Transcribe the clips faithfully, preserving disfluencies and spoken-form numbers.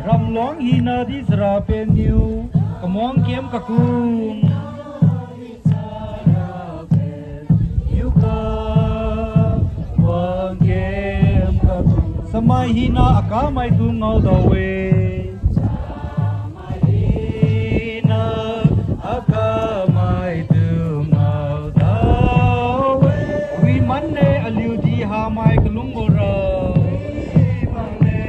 Ramluang hina di sarapenniu, kamuang kem kakung. Samai hina akamai tu ngao dawe. Hina akamai tu ngao dawe. Wimanne aliu di hamai kalung bora. Wimanne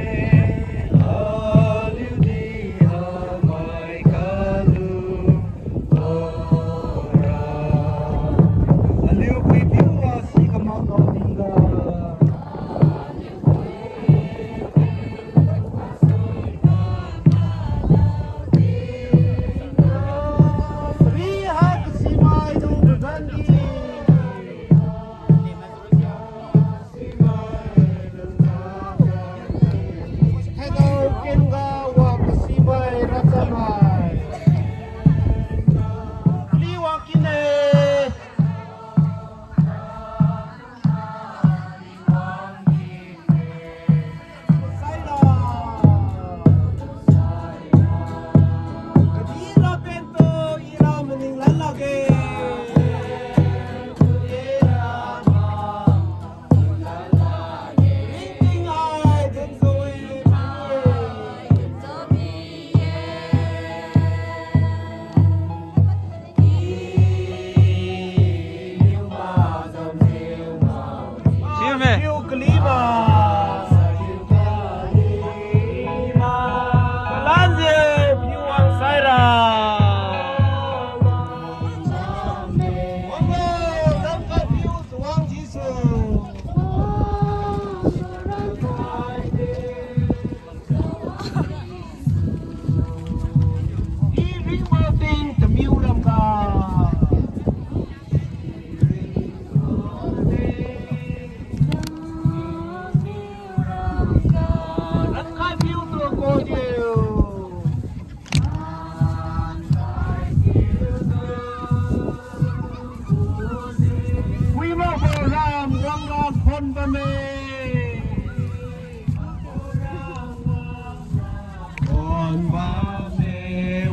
aliu di hamai kalung bora. Aliu pui piu wa si kamak kau tingga. Hello, Kimga wa Kasimai Rasamai. Liwa Kine. Wibo ram rang rang khon bamme. Khon bamme,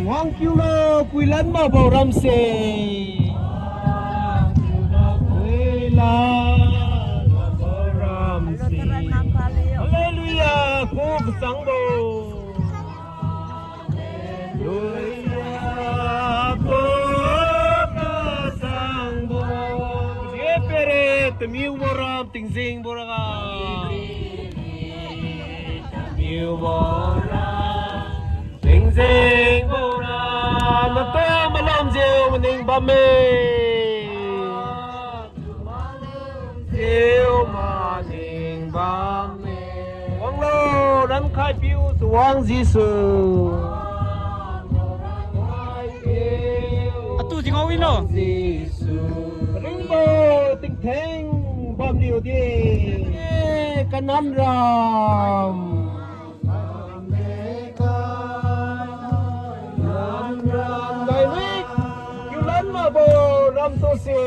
wang kiu lo, kuilan mabo ramse. Kuilan mabo ramse. Hallelujah, ku kasangbo. Hallelujah, ku kasangbo. Ye pere, tamiu boram, tingzing boram. Tamiu boram, tingzing boram. Natu malam jiu maning bamme. Jiu maning bamme. Wanglo, rankhai piu, Chawang Jesu. Atu jingao wino. Jesu. Ringbo tingtheng bamniu di. Eh, Kanan ram. Ram, ram, dainik, kiulan mabo ram tuse.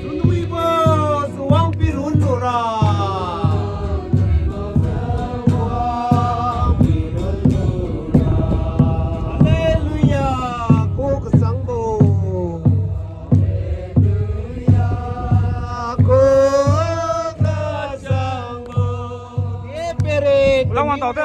Runwibo, Chawang pirun lura. Hallelujah, ku kasangbo. Ulang wan tau te.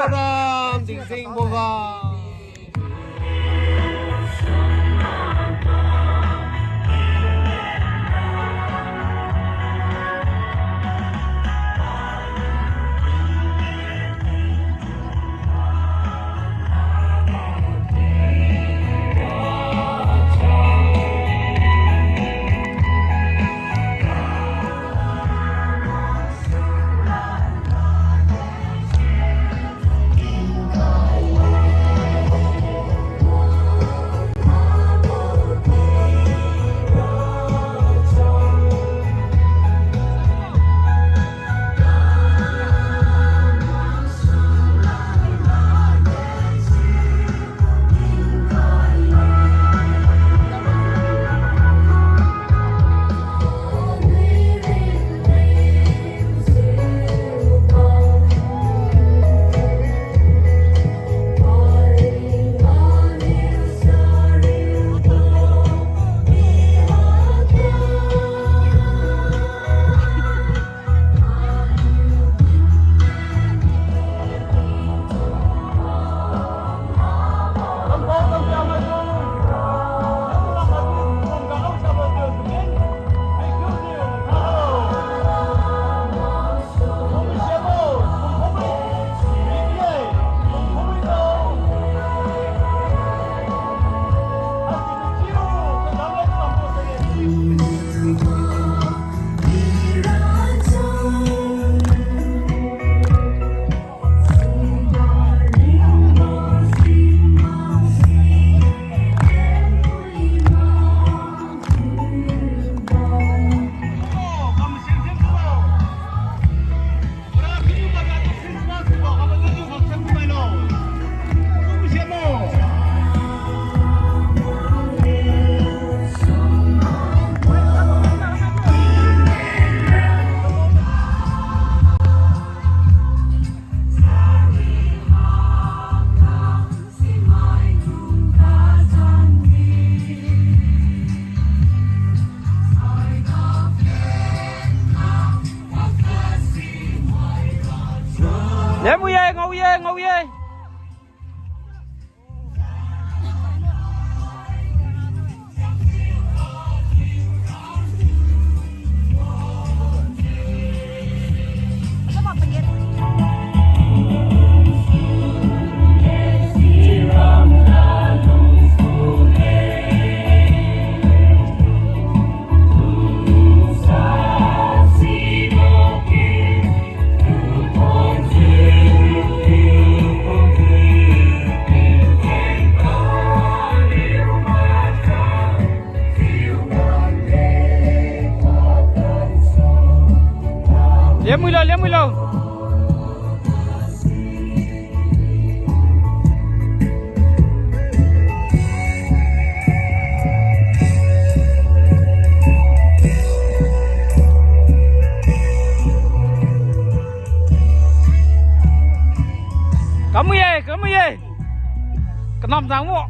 Kanam jang mo.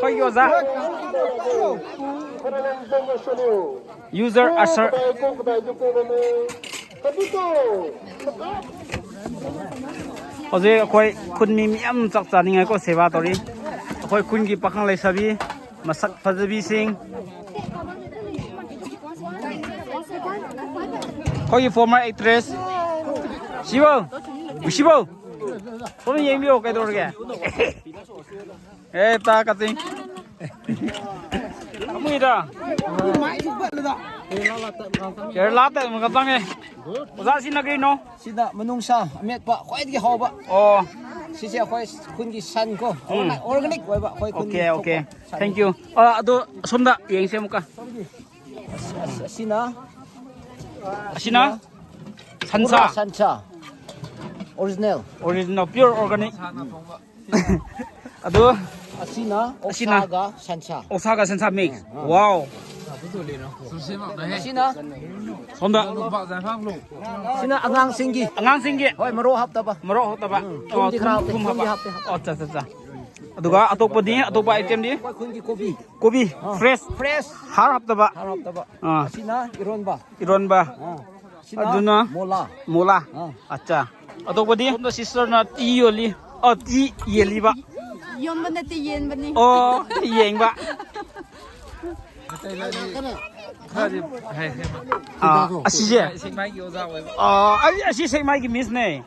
Khoi yo za. User usher. Ozai khoi khun mi miam chak chaningai ko seva tori. Khoi khun ki pakhang lei sabi. Masak phazabi sing. Khoi former actress. Sibo. Sibo. Kami yeng bio kai dor ge. Eh, ta ka ting. Mui da. Kerala ta makatang eh. Oza si na kri no. Sida manungsa ametpa khwaidagi haoba. Oh. Sise akhoi khungi san ko. Hmm. Orga-, organic waiba akhoi khungi. Okay, okay. Thank you. Ah, ado somda yeng se muka. As-, as-, asina. Asina? Sansa. Pura sansa. Original. Original, pure organic. Ado? Asina, asina. Oksa ga sansa. Oksa ga sansa mix. Ah, ah. Wow. Asina. Somda. Sina angang singgi. Angang singgi. Hoi, maro haptaba. Maro haptaba. Hmm. Oh, thum, thum haptaba. Thum hapte. Oh, cha, cha, cha. Aduga, atopa di, atopa item di? Khoi khungi kobi. Kobi, ah, fresh. Fresh. Har haptaba. Har haptaba. Ah. Asina ironba. Ironba. Ah. Sina aduna? Mola. Mola. Ah. Acha. Atopa di? Sister na ti yoli. Oh, ti yeli ba. Yonba na ti yenba ni. Oh, ti yengba. Ah, asije. Ah, ai, asi Sengmai ki miss ne.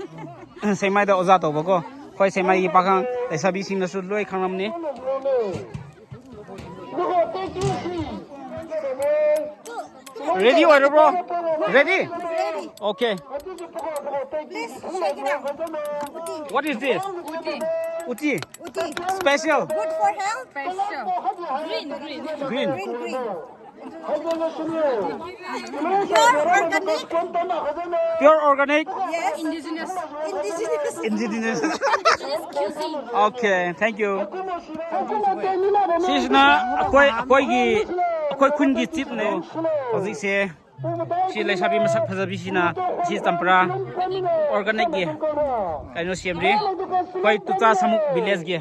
Sengmai da oza taoba ko. Khoi Sengmai ki pakhang, laisabi singna su loi khanglam ni. Ready oira bro? Ready? Ready. Okay. Please, shake it out. Uti. What is this? Uti. Uti. Uti. Special. Good for health. Special. Green, green. Green. Green, green. Pure organic. Pure organic? Yes. Indigenous. Indigenous. Indigenous. Indigenous cuisine. Okay, thank you. Sisina akhoi, akhoigi, akhoi khungi chief ne. Hojik se. Si laisabi masak phazabi sina, si champra organic gi. Kaino semri. Khoi Tucha Samuk village gi.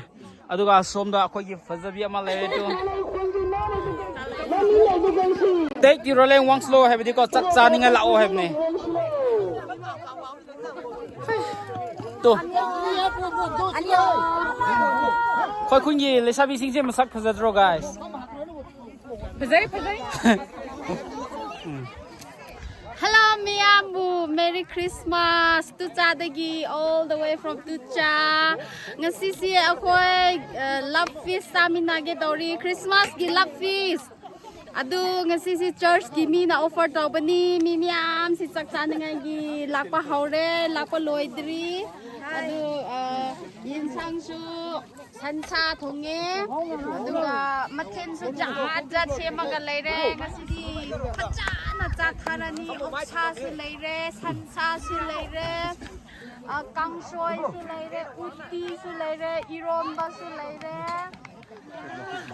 Aduga somda akhoigi phazabi ama leire tu. Take the rolling one slow haibidi ko chak chaninga lao haibne. Tu. Khoi khungi laisabi singse masak phazadro, guys. Phazai, phazai. Hello, miyambu. Merry Christmas. Tucha dagi, all the way from Tucha. Ngasi si akhoi, uh, love feast samina ge daori. Christmas gi love feast. Adu ngasi si church gi mina offer taobani. Mi miyam si chak chaningai gi lakpa haore, lakpa loidri. Adu, uh, yensang su. Sansa thonge, aduga mathen su jat jat semaga leire, ngasidi pachana chatharani, oksa su leire, sansa su leire, ah, kangsoi su leire, uti su leire, iromba su leire.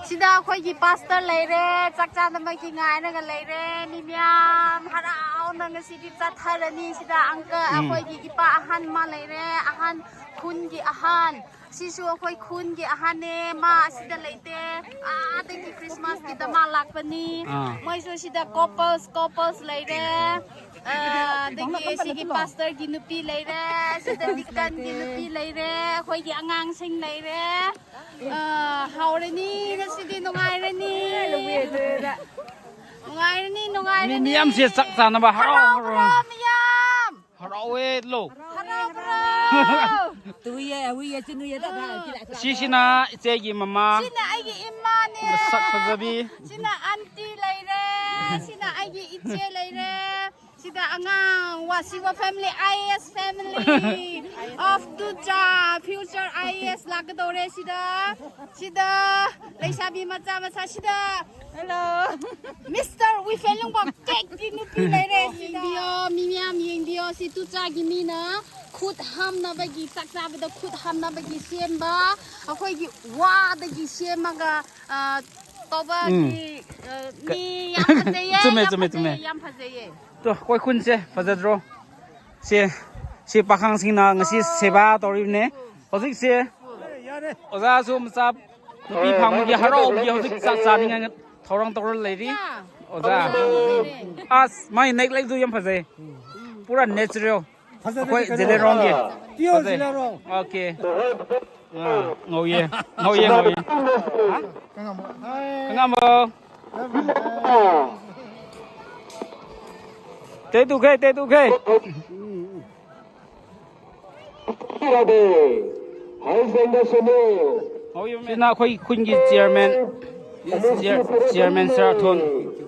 Sida akhoigi pastor leire, chak chanamai ki ngainaga leire, mi miyam haraona ngasidi chatharani, sida uncle, mm, akhoigi ipa ahan ma leire, ahan khungi ahan. Sisu akhoi khungi ahan ne, ma sida leite. Ah, thank you, Christmas gi dama lakpani. Ah. Maisu sida couples, couples leire. Ah, thank you, sigi pastor gi nupi leire. Sida deacon gi nupi leire. Akhoigi angang sing leire. Ah, haorani, ngasidi nungairani. Nungairani, nungairani. Mi miyam si chak chanaba harao, harao, harao. Miyam. Harao-e lo. Harao, harao. Tui ye, wi ye, chinu ye, da, da, kira, kira. Sisina, iche gi mama. Sina aigi imane. Masak phazabi. Sina aunty leire. Sina aigi iche leire. Sida angang, wa, siwa family, I A S family of Tucha, future I A S lakadore sida. Sida, leisabi macha macha sida. Hello. Mister Wifenlungbo cake di nupi leire sida. Yengbiyo, mi miyam yengbiyo, si Tucha gi mina khut hamnabagi, chak chabada khut hamnabagi semba, akhoigi wadagi semaga, ah, taoba, mm, gi, ah, mi yam phazaiye, chume, yam chume, phazaiye, chume. Yam phazaiye. To, khoi khun se phazadro. Se, Si pakhang singna ngasi seba tauribne. Hojik se. Oja su macha nupi phanggi harao gi hojik chak chani ngai thaorang taura leiri. Oja. As, mai neck leg du yam phajai. Pura natural. Akhoi Zeliangrong gi. Pure Zeliangrong. Okay. Ah, ngao ye. Ngao ye, ngao ye. Ha? Kangam bo. Te tu khe, te tu khe. Ngao ye, sina akhoi khungi chairman. Chair-, chairman Sir Athon.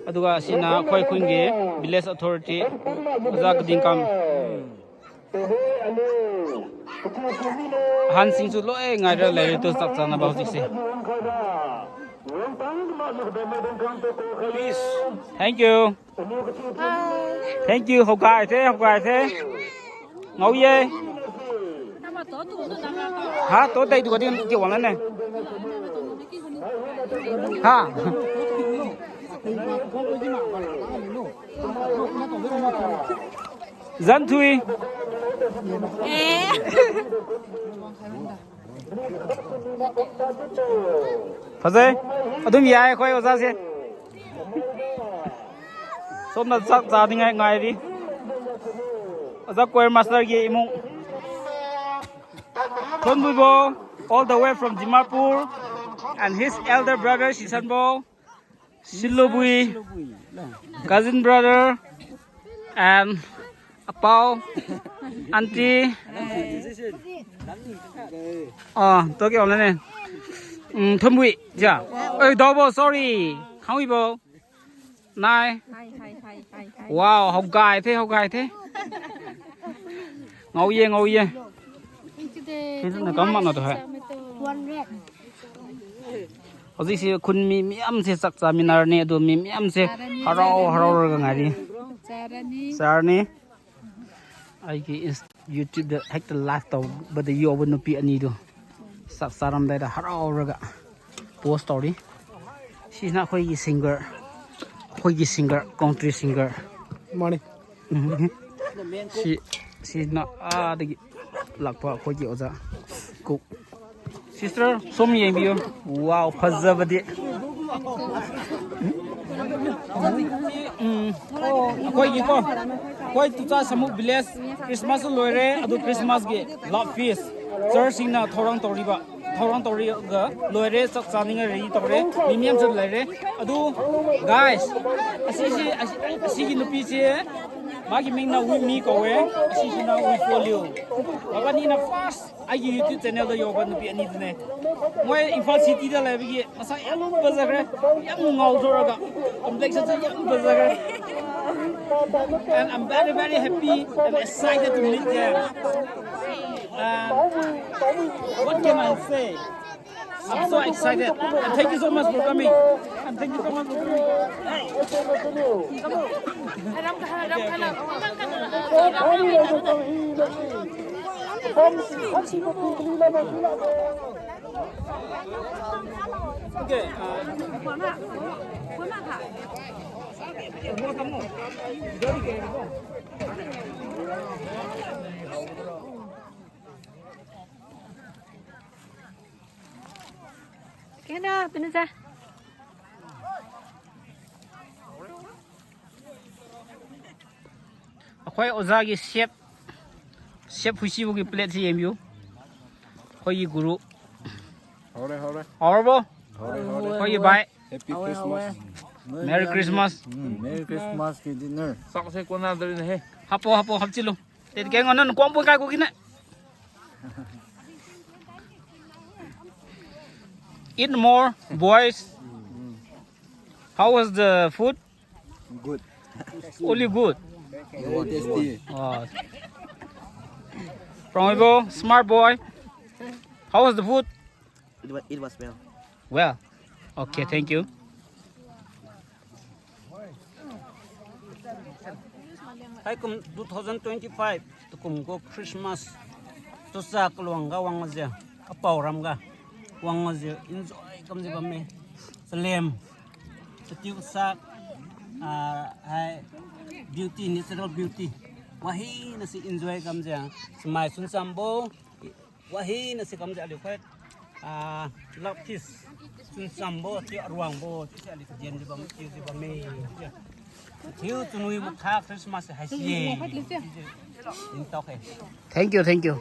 Aduga sina akhoi khungi village authority. Oja Kadingkam. Ahansingsu loi ngaira leiritu chak chanabo hojik se. Thank you. Thank you, hogai the, hogai the. Ngao ye. Ha, to dai tu ka din ki wang ne. Ha. Zan thui. Eh. Phajai. Adum yai khoi oja se. Somna chak chani ngai ngairi. Oja choir master gi imung. Thonbuibo, all the way from Dimapur, and his elder brother Sisanbo. Silubui, cousin brother, and Apao, auntie. Ah, toki online ne. Mm, Thumbui, ja. Oi, Daobo, sorry. Khangwibo. Nai. Hi, hi, hi, hi, hi. Wow, hogai the, hogai the. Ngao ye, ngao ye. Thank you, de. Thank you, na kam ma na to hai. One red. Hojik si khun mi miam se chak cha mi nar ne, adu mi miam se harao, harao raga ngai ri. Charani. Charani. Aigi ins-, YouTube da hekta live tao bada yobo nupi ani tu. Chak charam dai da harao raga post tao ri. Sina akhoi gi singer, akhoi gi singer, country singer. Mani. Si, sina, ah, dagi lakpa akhoi gi oja. Cook. Sister, som yengbiu. Wow, phajabadi. Mm. Akhoi gi ko. Akhoi Tucha Samuk village Christmas loire, adu Christmas gi love feast. Church singna thaorang taoriba. Thaorang taoriga loire, chak chaninga ready taore. Mi miam chu leire. Adu, guys, asi si, asi, asi gi nupi si, magi mingna Wimi kawe, asi sina Wifolio. Mabani na first aigi YouTube channel da yoba nupi ani dune. Moi Imphal City da leibagi masa yam phajakre, yam ngaothor raga, complexion se yam phajakre. And I'm very, very happy and excited to meet them. And what can I say? I'm so excited. And thank you so much for coming. And thank you so much for coming. Okay, uh, Kena, pina ja. Akhoi oja gi chef, chef Huisibo gi plate si yembiu. Akhoi gi guru. Haore, haore. Haorabo? Haore, haore. Akhoi gi bai. Happy Christmas. Merry Christmas. Mm, Merry Christmas ki dinner. Sak se kona dari na he. Hapo, hapo, hapchilu. Tedi keng onan kuang pun kai ku kina. Eat more, boys. How was the food? Good. Only good. Very tasty. Oh. From Ibo, smart boy. How was the food? It was, it was well. Well. Okay, thank you. Haikum two thousand twenty-five, tukum gu Christmas, tusa kaluang ga wang aji, apao ram ga wang aji, enjoy kamji bamme. Salem, satiu sak, ah, hai, beauty, natural beauty. Wahina si enjoy kamjiu, chamai sunchambo, wahina si kamjiu aliu khat, ah, love feast sunchambo, chiu aruangbo, chiu si aliu kajenjiu bam, chiujiu bamme. Chiu chunwi makha Christmas haisi ye. Chiujiu ningtao khe. Thank you, thank you.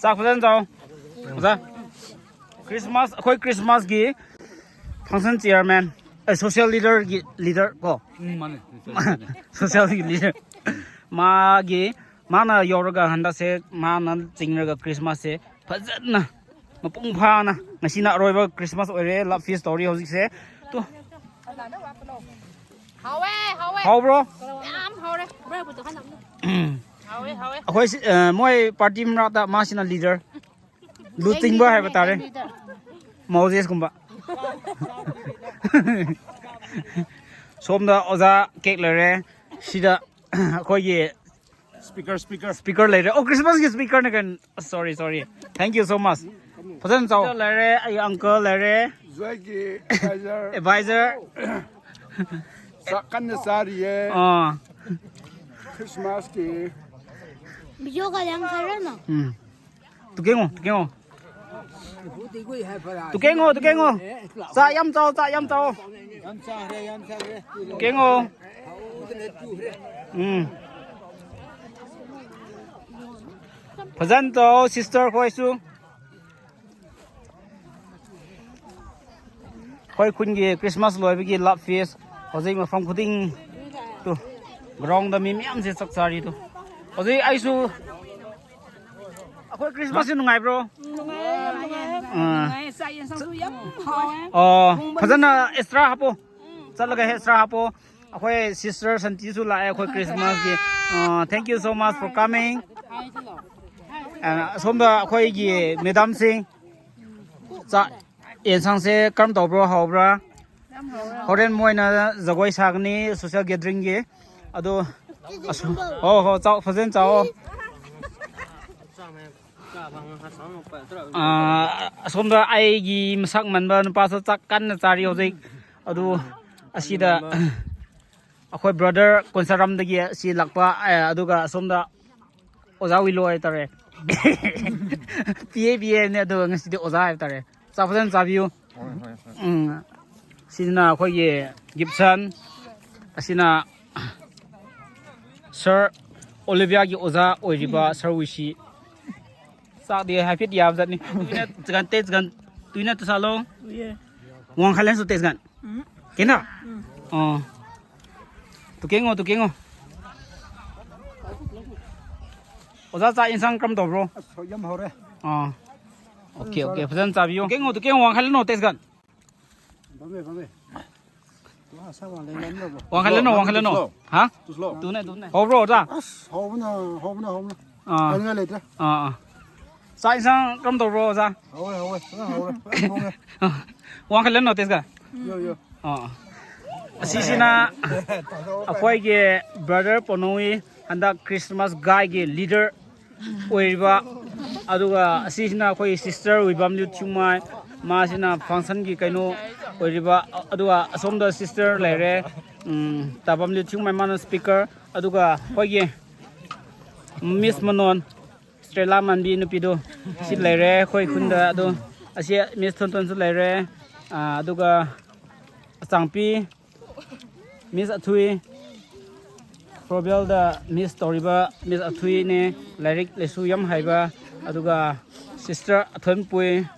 Chak phazan chao. Oja. Christmas, akhoi Christmas gi function chairman, eh, social leader gi leader ko. Mm, mane. Social gi leader. Magi, mana yaoraga handase, mana chingraga Christmas se phazanna, mapung phana, ngasina aroiba Christmas oire, love feast towri hojikse. Tu. Haoe, haoe. Hao, bro? Yam haore. Bro, bu tu khan. Haoe, haoe. Akhoi si, eh, moi party mrata masina leader. Luchingbo haibo tare. Moses kumba. Somda oja cake lere. Sida akhoi gi speaker, speaker. Speaker leire. Oh, Christmas gi speaker ne kan. Sorry, sorry. Thank you so much. Phazan chao. Leire, ai uncle leire. Joy gi advisor. Advisor. Sa kan na sa ri ye. Ah. Christmas gi. Video ga yang kha ra na. Hmm. Tukengo, tukengo. Tukengo, tukengo. Cha yam chao, cha yam chao. Tukengo. Hmm. Phazan chao, sister khoisu. Khoi khun gi Christmas loibagi love feast. Hojik mafam khuding tu. Ground da mi miam se chak chari tu. Hojik aisu. Akhoi Christmas si nungai bro? Nungai, nungai. Ah. Nungai, sa yen sang su yam haoe. Oh, phazanna extra hapo. Chatlaga extra hapo. Akhoi sister Santi su lae akhoi Christmas gi. Ah, thank you so much for coming. And, ah, somda akhoi gi madam sing. Cha Ensangse karam taobro, haobra? Horen moina jagoi sagani social gathering gi. Ado, asu, ho, ho, chao, phazan chao. Ah, asomda aigi masak manba nupad su chak kanna chari hojik. Ado, asida, akhoi brother Konsaram dagi si lakpa, eh, aduga asomda Oja Wiloi tare. P A P A ne adu ngasidi oja hai tare. Chak phazan chabiu. Hoi, hoi, hoi. Mm. Sina akhoigi Gibson. Asina Sir Olivia gi oja oiriba Sir Wisi. Chakdi haipit yabjat ni. Tuina chagan te chagan. Tuina tu salo. Ye. Wang khailan su te chagan. Mm. Kena? Mm. Oh. Tukeng o, tukeng o. Oja, chak ensang karam taobro? As, yam haore. Oh. Okay, okay. Phazan chabiu. Tukeng o, tukeng o, wang khailano, test gan. Bamme, bamme. Wang khailano, wang khailano. Ha? Tune, tune. Haobro, oja? As, haobona, haobona, haobona. Ah. Khainai leite. Ah, ah. Chak ensang karam taobro, oja? Haoe, haoe. Ah, haoe. Ah, haoe. Wang khailano, test gan? Yo, yo. Ah. Asisina, akhoigi brother Ponui, handak Christmas gai gi leader oiriba, aduga asisina akhoi sister Wibamliu Thiumai, masina function gi kaino oiriba, aduga asomda sister leire, um, Tabamliu Thiumai mana speaker, aduga akhoigi Miss Manon, Stella Manbi nupidu, si leire, akhoi khunda adu, asi Miss Thonthon su leire, ah, aduga Achangpi, Miss Athui, Probel da Miss taoriba, Miss Athui ne, lairik laisu yam haiba, aduga Sister Athonpui,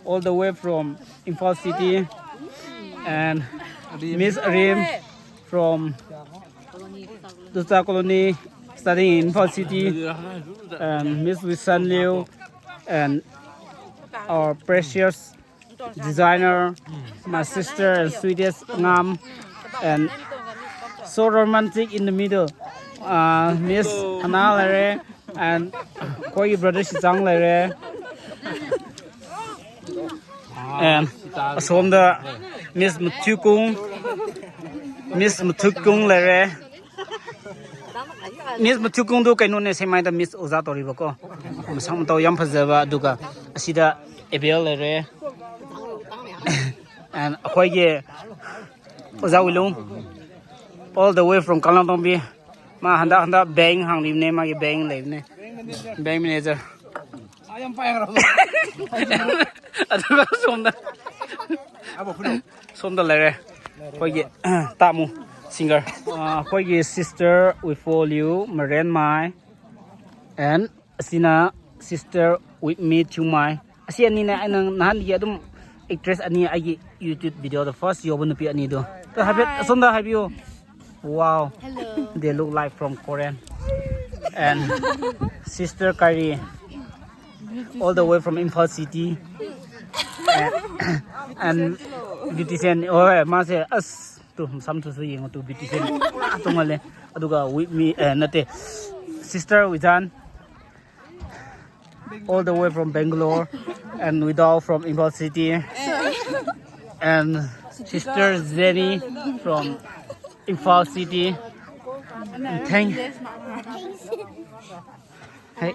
all the way from Imphal City, and Miss Arim from Tucha Colony, studying in Imphal City, and Miss Wisan Liu, and our precious designer, my sister and sweetest Ngam, and so romantic in the middle, uh, Miss Ana leire, and akhoi brother Sichang leire, and asomda Miss Mathukung, Miss Mathukung leire. Miss Mathukung du kainone semaida Miss oja taoriba ko. Masang matao yam phajaba aduga asida Abel leire. And akhoigi Oja Wilung, all the way from Kanglang Tongbi. Ma handa handa bank hang rimne, magi bank leimne. Bank manager. Aduga somda. Somda leire. Akhoigi, tamu singer. Ah, akhoigi sister Wifoliu Marenmai. And asina sister Witmi Thiumai. Asi anina aina nahandi adum actress ani aigi YouTube video the first yobo nupi ani du. To haibi, asomda haibiu. Wow. Hello. They look like from Korean. And sister Kairi, all the way from Imphal City. And, and beautician, oh, mase as tu sam tu su yeng tu beautician. Pura tungale. Aduga Witmi, eh, nate. Sister Wijan, all the way from Bangalore, and Widao from Imphal City, and sister Jenny from Imphal City. And thank, hey,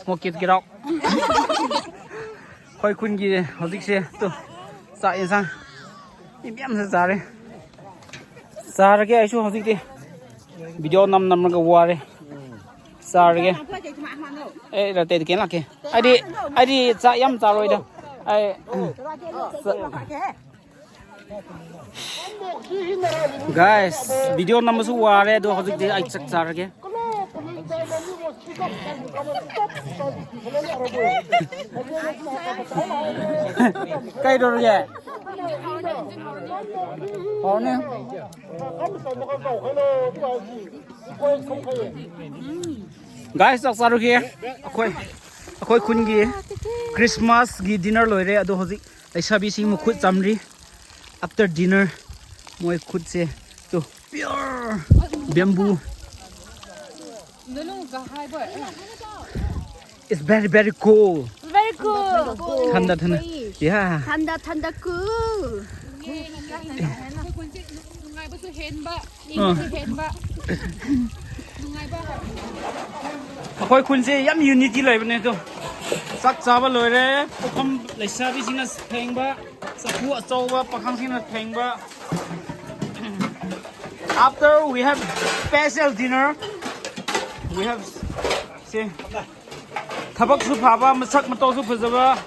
smoke it, get out. Khoi khungi hojikse tu sa insang. Imiam se zare. Zarage aisu hojikdi. Video nam nam ga ware. Zarage. Eh, ra te ken lake. Aidi, aidi cha yam charoi da. Ai. Guys, video nam su ware do hojikdi ai chak zarage. Kai dor ge. Pao ne. Guys, chak charu ge. Akhoi, akhoi khun gi Christmas gi dinner loire, adu hojik. Leisabising makhut chamri. After dinner, moi khut se tu pure bamboo. It's very, very cool. Very cool. Thanda, thanda. Yeah. Thanda, thanda cool. Ah. Akhoi khun se yam unity loi bane tu. Chak chaba loire, pakham leisabisingna phengba, chaku achaoba, pakhang singna phengba. After we have special dinner, we have, se, thabak su phaba, masak matao su phajaba.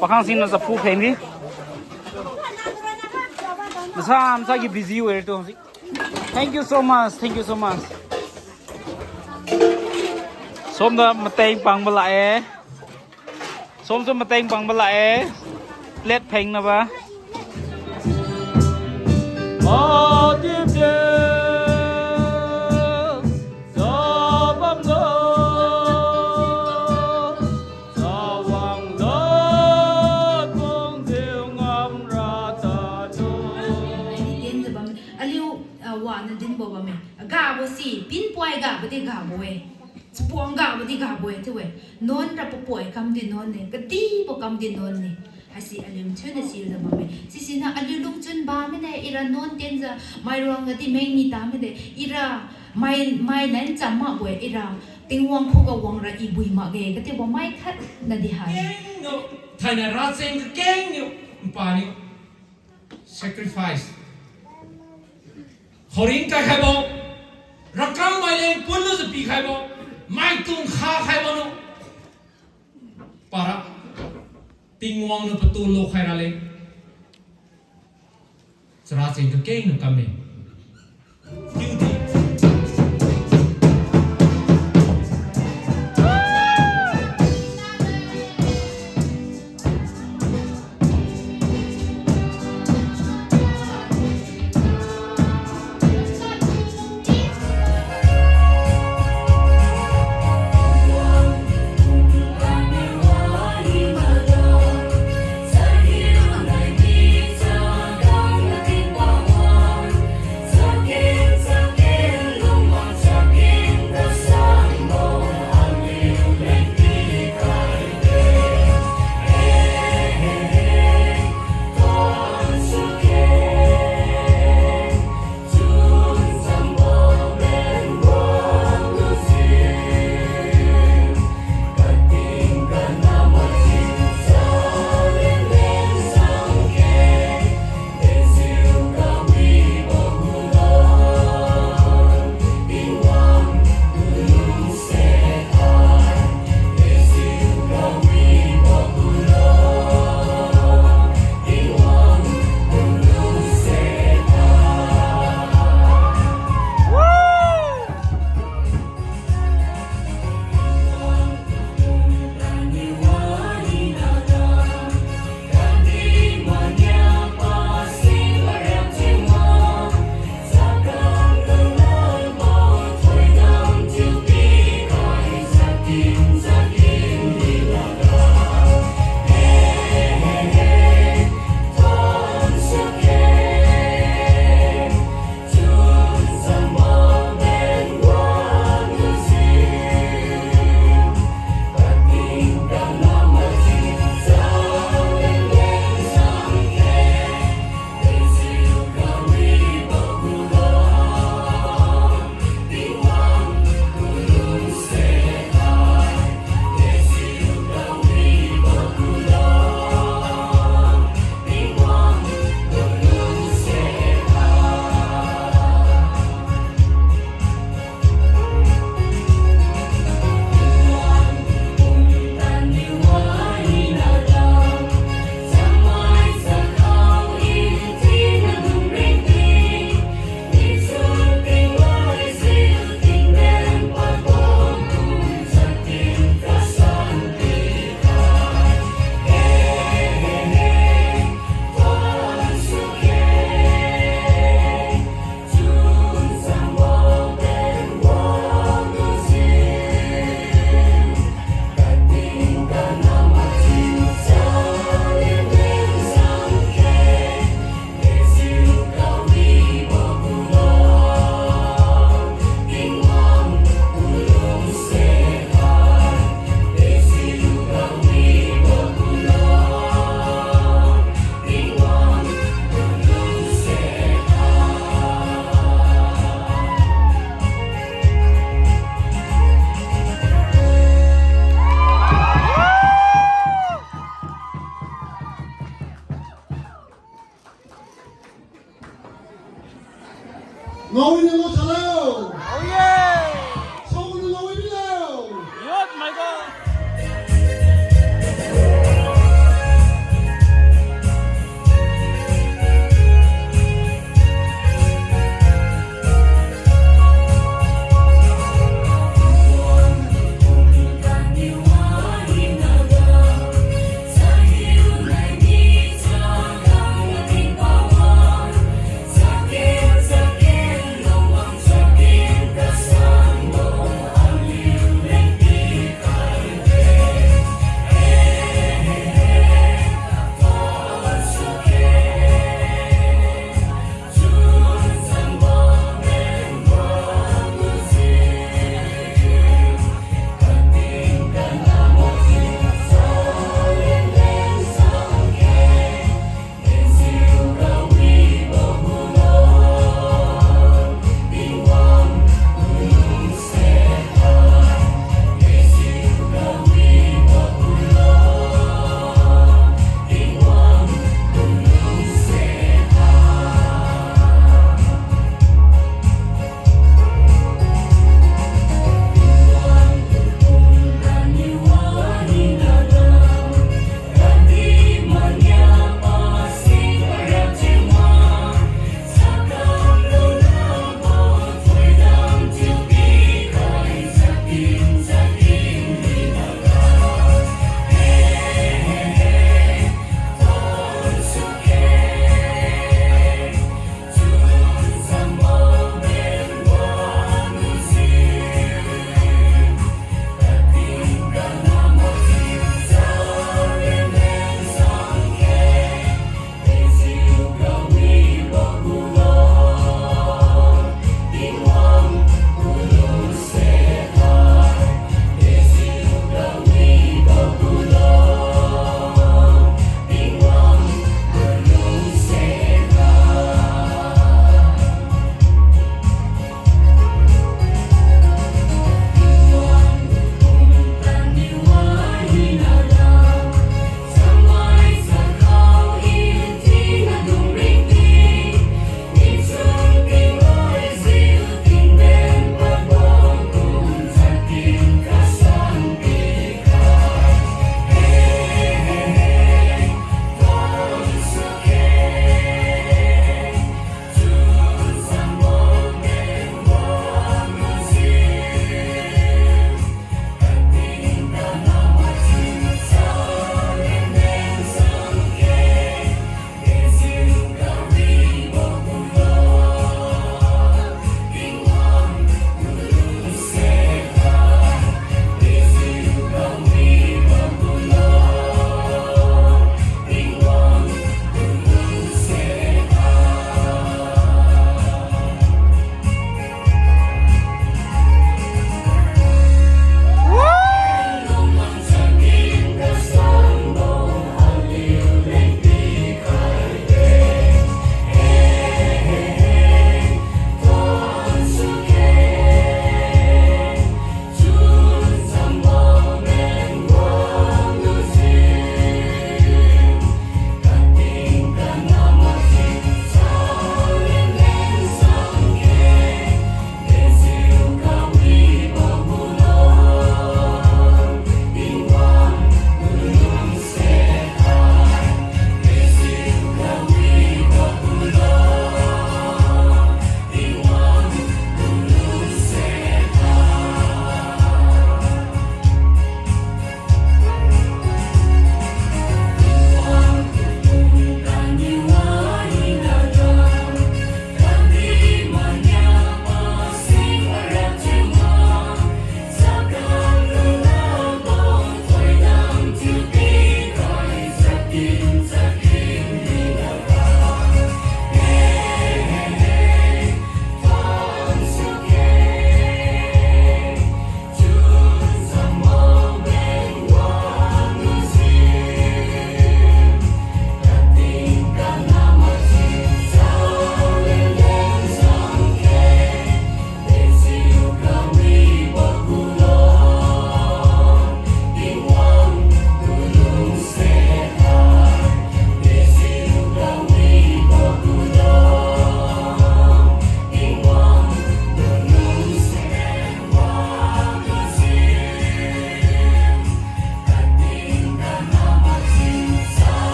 Pakhang singna chapu phengbi. Masa, masa gi busy were tu. Thank you so much. Thank you so much. Somda mateng pangba la e. Som som mateng pangba la e. Plate phengnaba. Aliu, ah, wana dinbo bamme. Gabo si, pinpoi gabo di gabo e. Chapuang gabo di gabo e, chiu e. Nuan ra papoi kam di nuan ne, kadibo kam di nuan ne. Haisi aliu thiuna sijiu bamme. Sisiniu aliu lungchun bamide, ira nuan tenjiu, mairuang ga di meng ni tamide, ira mai, mai nen cham makbo e, ira Tingwang khuga wangra I bui makge, katibo mai khat na di hai. Kengniu, thainai racheng kakengniu, npaniu sacrifice. Khaoring kai khaibo, rakang maileng punlujiu pikhaibo, maitung kha khaibo nu. Para, Tingwang niu patu lo khai raleng. Characheng kakengniu kamme. Ngao winiu ngao salo. Ngao ye. Saoniu ngao winiu lo. Youth mai ga.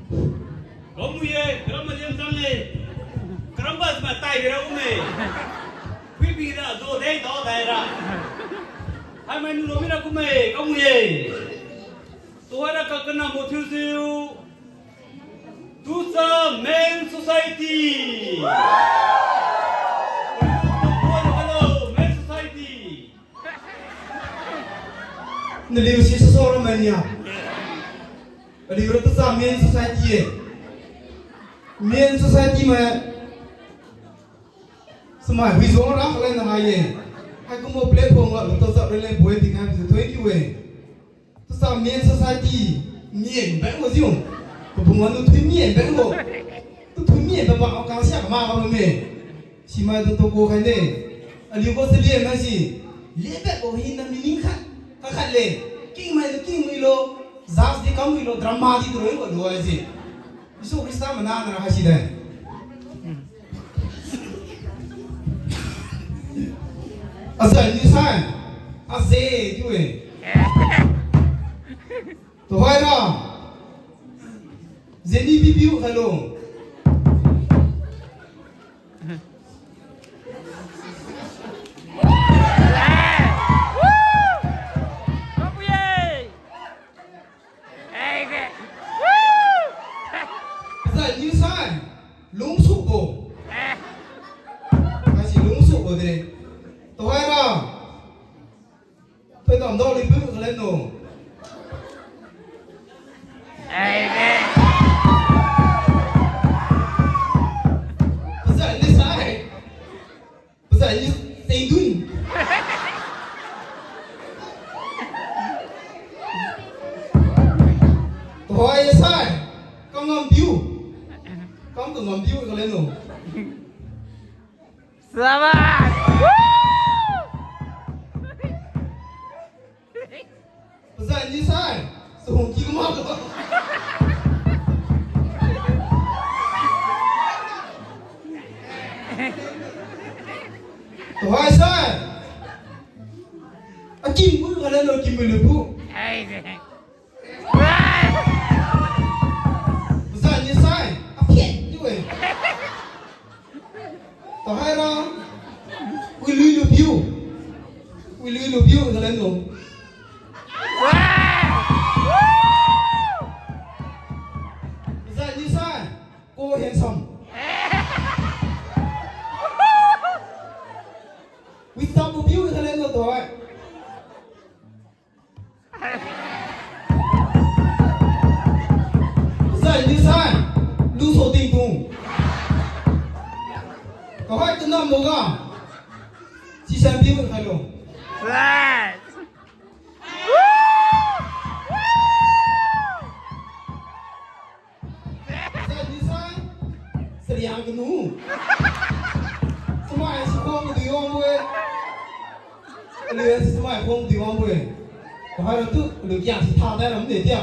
Kamui ye, karam malian chang ye. Karam ba ma tai bira ume. Phuibi ra zo dei dao dai ra. Hai mai nu lo mi ra kume, kamui ye. Tuhoira ka kana mo thiujiu. Tucha Men Society. Hello, Men Society. Naliu si sasa ra mania. Aliu ra Tucha Men Society ye. Men Society mai. Samai hui zong ra kalen hai ye. Haikumbo platform ga lu tao zap rele boi di kan thank you e. Tucha Men Society, men bang bo jiu. Pabung wan tu thui men bang bo. Tu thui men bang bang kang sia kama kama me. Simai tu tu ko khai ne. Aliu ko selia na si. Lebet bo hina meaning khat. Kakhat le. King mai tu king mui lo. Jazz di kam mui lo. Drama di tu roi bo lo ai si. Jesu Khrista mana na ra hai si dai. Azai ni sai. Azai tu e. Tuhoira. Zeni bibiu hello. Azai ni sai. Lungsubo. Asi lungsubo de. Tuhoira. Thoi dam dao lipu kalen no. Pazai ni sai. Pazai ni tengdun. Tuhoi sai. Kangam piu. Kam kangam piu kalen no. Sabash! Pazai ni sai, sahung ki kuma lo. Tuhoi sai. Akim bu kalen lo kim bu lu bu. Pazai ni sai, aphiat ni we. Tuhoira, wi lui lu piu. Wi lui lu piu, kalen lu. Pazai ni sai, ko handsome. Wi tam lu piu, kalen lu tuhoi. Zai ni sai, lungsa tingtung. Kahai kanam boga. Sisan piu khai lo. Right. Zai ni sai, sariang kanu. Samai si khong kadui wangbo-e. Aliu si samai khong kadui wangbo-e. Kahai ratu, aliu kia si tha dai ram de tia.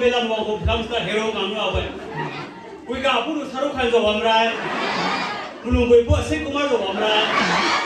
Belam wang kum kham sa hero ngam ra we. Puiga pulu Shahrukh Khan jiu wamrai. Pulung puipu Akshay Kumar jiu wamrai.